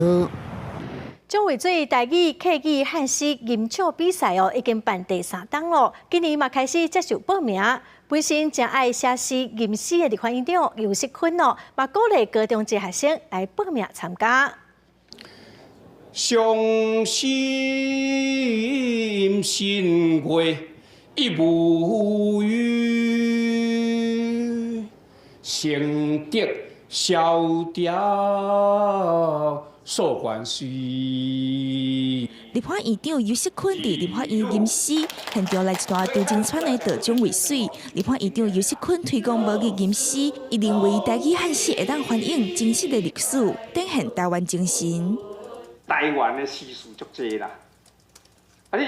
蔣渭水台語、客語、漢詩吟唱比賽哦，已經辦第三冬咯。今年嘛開始接受報名。本身誠愛寫詩吟詩的立法院長游錫堃哦，嘛鼓勵高中職學生來報名參加。傷心心月已無餘，成德蕭條訴關時。立法院長游錫堃佇立法院吟詩，現場來一段張真川的著蔣渭水。立法院長游錫堃推廣母語吟詩，伊認為台語漢詩會當反映真實的歷史，展現台灣精神。台灣的詩詞足濟啦，啊你，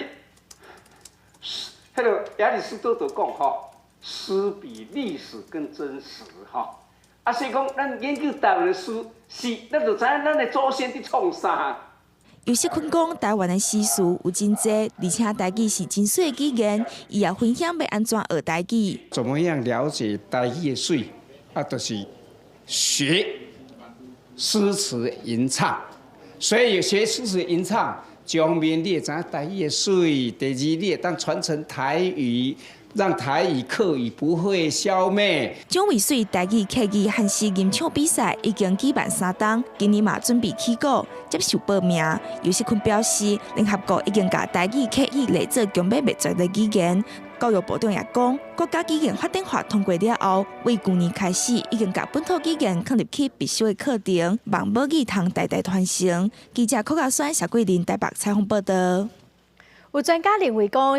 彼个亞里士多德講吼，詩比歷史更真實吼。啊，所以講，咱研究台灣的詩，是咱就知影咱的祖先佇創啥。游錫堃講，台灣的詩詞有真濟，而且台語是真媠的語言，伊也分享欲按怎學台語。怎麼樣了解台語的媠？啊，就是學詩詞吟唱。所以學詩詞吟唱，一方面你會知影台語的媠，第二你會當傳承台語，讓台語客語不會消滅。蔣渭水台語客語漢詩吟唱比賽已經舉辦三冬，今年嘛準備起鼓接受報名。游錫堃表示，聯合國已經共台語客語列做強欲滅絕的語言。教育部長也講，國家語言發展法通過了後，為舊年開始已經共本土語言放入去必修的課程，望母語通代代傳承。記者柯家宣、謝桂林台北採訪報道。有專家認為講。